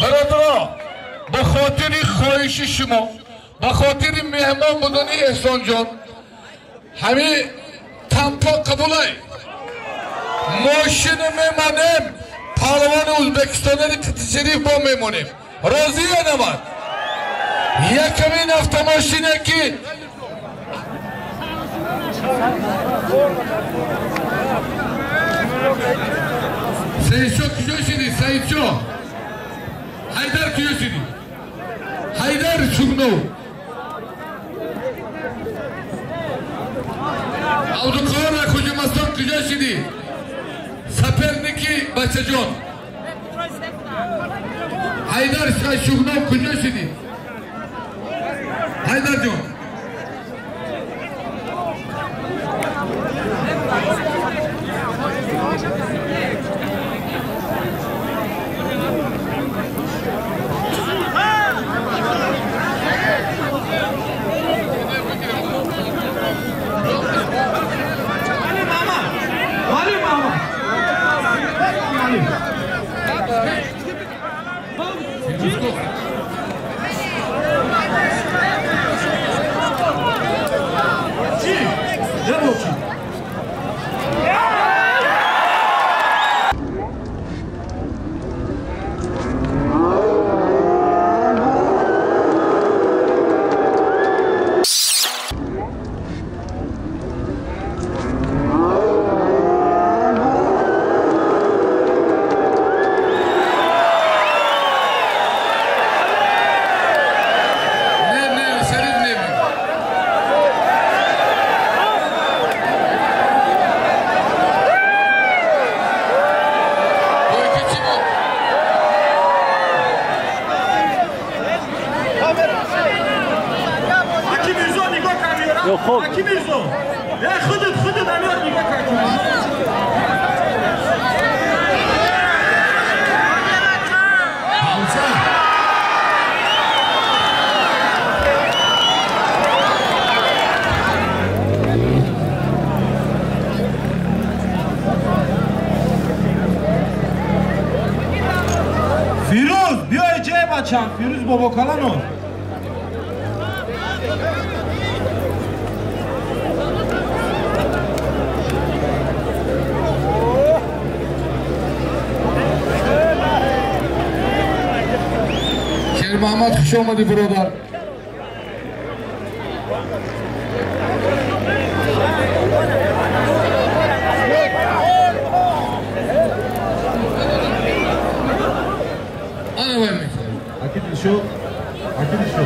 Бародаро, ба хотири хоҳиши шумо, ба хотири меҳмон будани Эҳсонҷон, ҳамин тампо қабулай. Мошина мемонем, палвони Ӯзбекистонро Шариф бо мемонем. Розия намад. Якамин автомошина ки Саидшо куҷо шидӣ? Саидшо Ҳайдар куҷо шидӣ? Ҳайдар Шугнов, Абдуқаҳор Хоҷамастон куҷо шидӣ? Соперники бачаҷон Ҳайдар Шугнов куҷо шидӣ? Ҳайдарҷон Фирӯз Бобокаланов. Шермаҳмад, хуш омадӣ, бародар.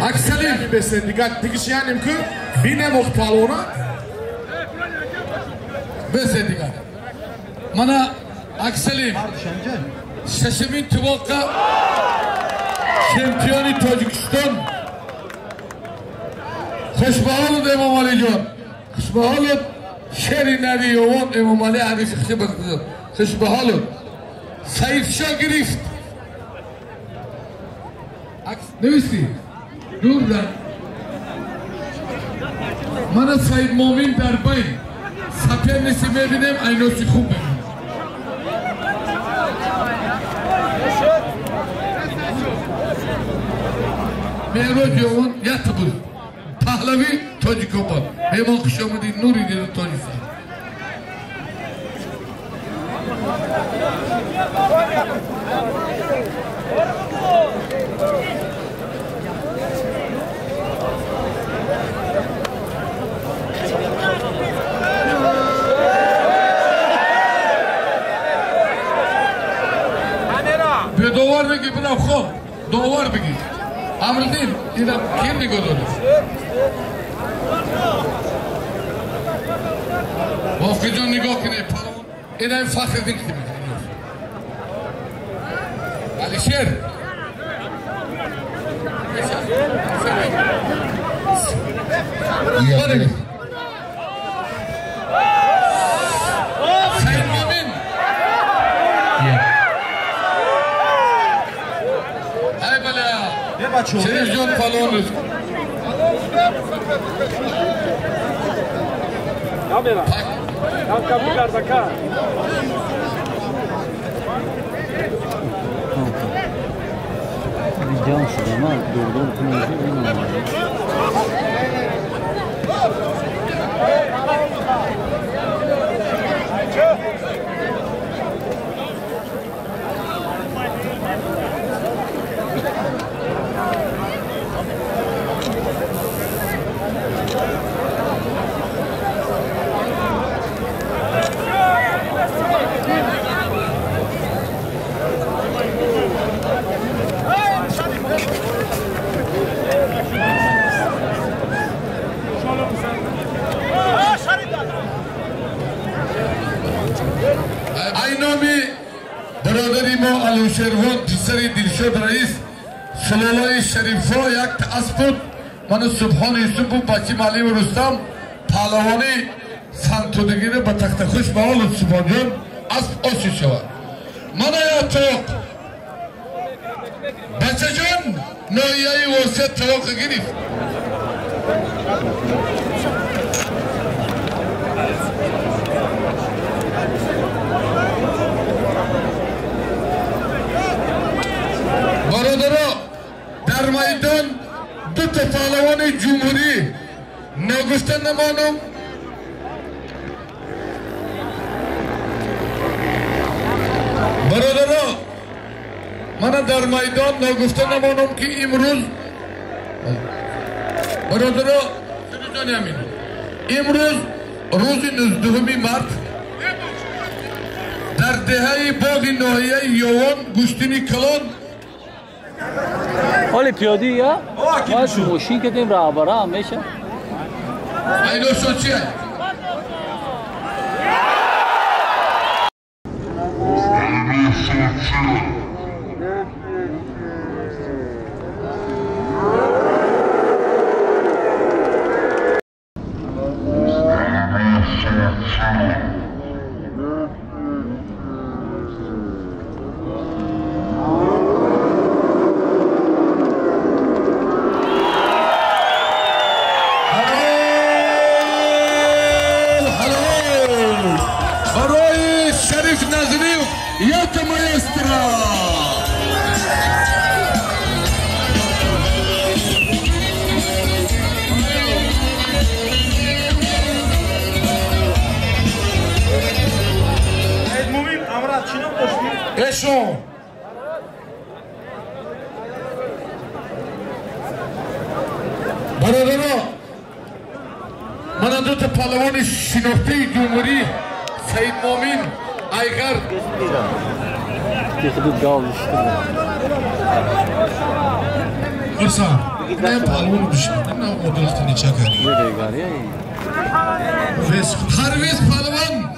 Аксалим дигишияним ку бинем ох палвона бесе дигар. Мана Аксалим шашумин тувоққа чемпиони Тоҷикистон. Хушбаҳолуд Эмомалиҷон, хушбаҳолуд шери нави ёвон Эмомалӣ ҳадиси хушбаҳолуд. Хушбаҳолуд Саидшо гирифт. Нависти дурда мана Саид Момин дар байн соперниси мебинем, айноси хуб мебинем. Меҳроҷ ёвон якта буд, паҳлави Тоҷикобод. Меҳмон, хуш омадӣ, нури дида Тоҷикистон. Довар бигӣ, бирав хоб, довар бигӣ. Амриддин, инам кир нигоҳ дорад. Бофқиҷон нигоҳ кунед, палвон. Инам Фахриддин ки мекунад. Алишер. Саид Момин. Шерифҷон палвон. Ҷамъ шудама дурдур кунем. شروان پسر دلشاد رئیس سلالای شریفا یک تأس بود من سبحان یوسف بود بچه معلم رستم پهلوانی سنتودگیره به تخت خوش به سبحان جان اسب آسی شود من یا توق بچه جان نویه واسه توق گرفت. برادرها در میدان دو تا پهلوان جمهوری ناگفته نمانم برادرها من در میدان ناگفته نمانم که امروز برادرها امروز روز 19 مارت در دهه باغ ناحیه یوان گوشتینی کلان حالی پیادی یا؟ ما ماشین کردیم رهبره هم میشه اینو شد چیه؟ برادرها من دو تا پهلوان شناخته جمهوری سید مامین ایغر ارسان نه پهلوان بشین نه مدل خونی چکری پرویز پهلوان